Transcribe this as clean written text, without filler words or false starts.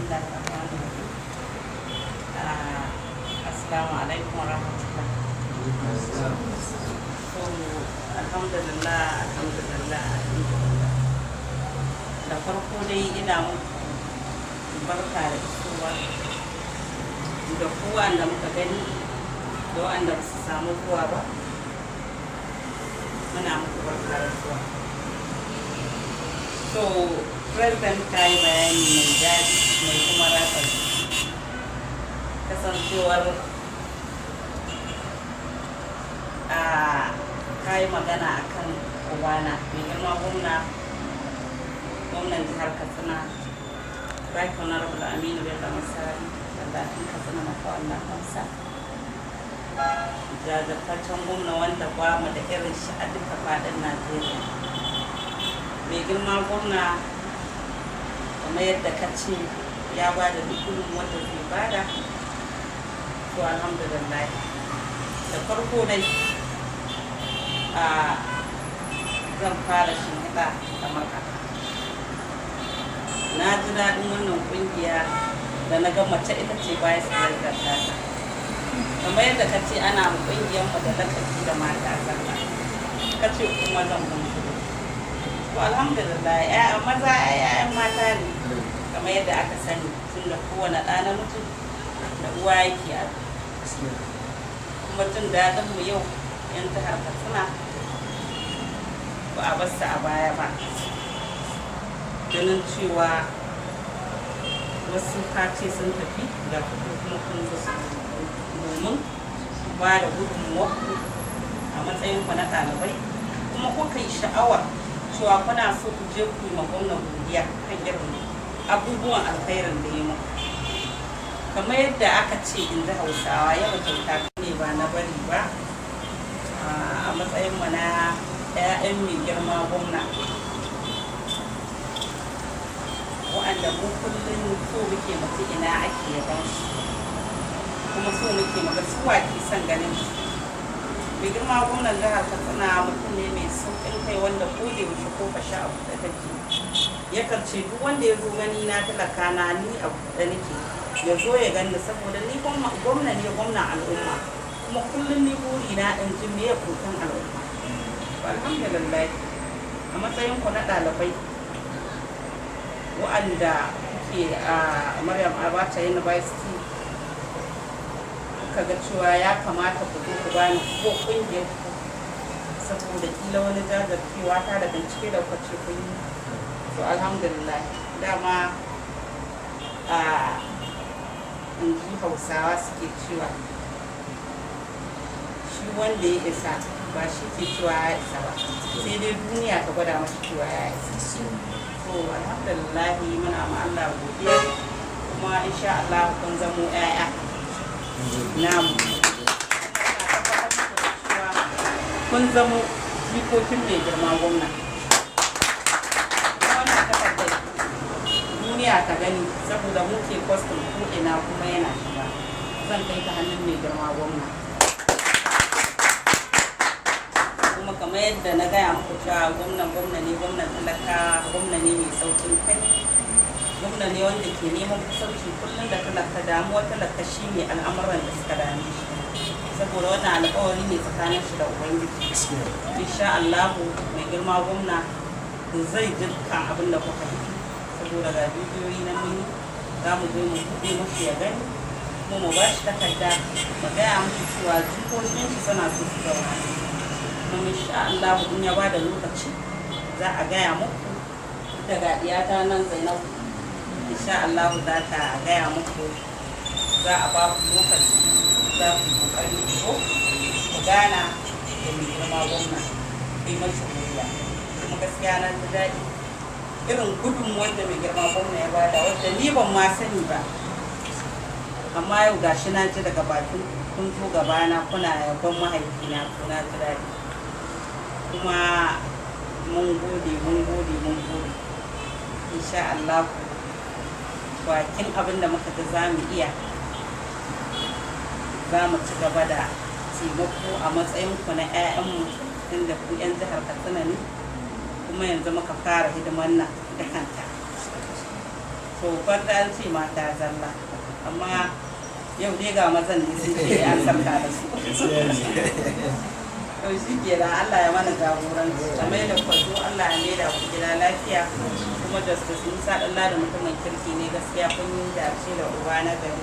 Bismillahir Rahmanir Rahim. Assalamu alaikum wa rahmatullah. So, alhamdulillah, alhamdulillah, alhamdulillah. Da farko dai ina muku barka da isowa da ku wanda muka gani da wanda ba su samu zuwa ba. Muna muku barka da zuwa. So, President ta yi bayani mai daɗi mai kuma ratsa zuci. Kasancewar a ka yi magana a kan ubana, mai girma gwamna, gwamnan jihar Katsina, Right Honorable Aminu Bello Masari, Dallatun Katsina, Matawallen Hausa. Jajirtaccen gwamna wanda ba mu da irin shi a duka faɗin Najeriya. Mai girma gwamna, kamar yadda ka ce, ya ba da duk gudunmuwar da zai bada. To, alhamdulillah. Da farko dai a zan fara shimfiɗa kamar haka. Na ji daɗin wannan ƙungiya da na ga mace ita ce vice president tata. Kamar yadda ka ce ana ƙungiyar mu da lakabi da mata zalla, ka ce kuma zan kun shigo. To, alhamdulillah, maza 'ya'yan mata ne, kamar yadda aka sani, tun da kowane ɗa namiji da uwa yake ado. Kuma jin daɗin mu yau, 'yan jihar Katsina ba a basu a baya ba, ganin cewa wasu ka ce sun tafi, ga kuku kuma kun zo domin ba da gudunmuwarku a matsayin ku na ɗalibai, kuma kuka yi sha'awar cewa kuna so ku je ku yi ma gwamna godiya kan irin abubuwan alkhairin da ya muku. Kamar yadda aka ce, in ji Hausawa, yawa kyauta ne ba na bari ba. A matsayin mu na 'ya'yan mai girma gwamna, wa'anda mu kullum so muke mutu ina ake yaban su, kuma so muke muga su ke son ganin su. Mai girma gwamnan jihar Katsina mutum ne mai sauƙin kai, wanda ko da yaushe ko fashe a buɗe take. Yakan ce duk wanda ya zo gani na, talaka na, ni a buɗe nake, ya zo ya gani, saboda ni gwamna ne, gwamnan al'umma, kuma kullum ni buri na in ji me kokan al'umma. Alhamdulillah, a matsayin ku na ɗalibai wa'anda kuke a Maryam Abacha University, kuka ga cewa ya kamata ku zo ku bani ko kungiyar ku, saboda kila wani jajircewa ta da bincike da kuka ce kun yi. To, alhamdulillah, dama a in ji Hausawa suke cewa shi wanda ya isa ba shi ke cewa ya isa ba, sai dai duniya ta gwada mashi cewa ya isa. To, alhamdulillah, muna ma Allah godiya, kuma insha Allah kun zamo 'ya'ya namu, kun zamo jikokin mai girma gwamna. Wannan takardar duniya ta gani, saboda muke kwastam ko ina kuma yana shiga. Zan kai ta hannun mai girma gwamna. Kuma kamar yadda na gaya muku cewa gwamnan gwamna ne, gwamnan talaka, gwamna ne mai saukin kai, gwamna ne wanda ke neman kusanci kullum da talaka. Damuwar talaka shi ne al'amuran da suka dame shi, saboda wannan alƙawari ne tsakanin shi da Ubangiji. Insha Allahu mai girma gwamna zai ji kan abin da kuka yi, saboda ga bidiyoyi na mun yi, za mu zo mu buɗe mashi ya gani, kuma mu ba shi takarda, mu gaya mashi cewa jikokin shi suna so su zauna. Kuma insha Allahu in ya bada lokaci za a gaya muku. Daga diyata nan Zainabu, insha Allahu za ta gaya muku, za a ba ku lokaci, za ku yi kokari ku zo ku gana da mai girma gwamna, ku yi mashi godiya. Kuma gaskiya na ji daɗi irin gudunmuwar da mai girma gwamna ya bada, wadda ni ban ma sani ba, amma yau gashi na ji daga bakin kun zo gabana kuna yabon mahaifina. Ko na ji daɗi, kuma mun gode, mun gode, mun gode. Insha Allah bakin abin da muka ga za mu iya, za mu ci gaba da taimako a matsayin ku na 'ya'yanmu, tunda ku 'yan jihar Katsina ne, kuma yanzu muka fara hidimar nan da kanta. To farda an ce mata zalla, amma yau dai ga mazan ne sun ce an sarka da su. To shi kenan, Allah ya mana jagoranci. Kamar yadda kuka zo, Allah ya maida ku gida lafiya. Kuma Justice Musa Ɗanladi mutumin kirki ne gaskiya, kun yi dace da uba na gari.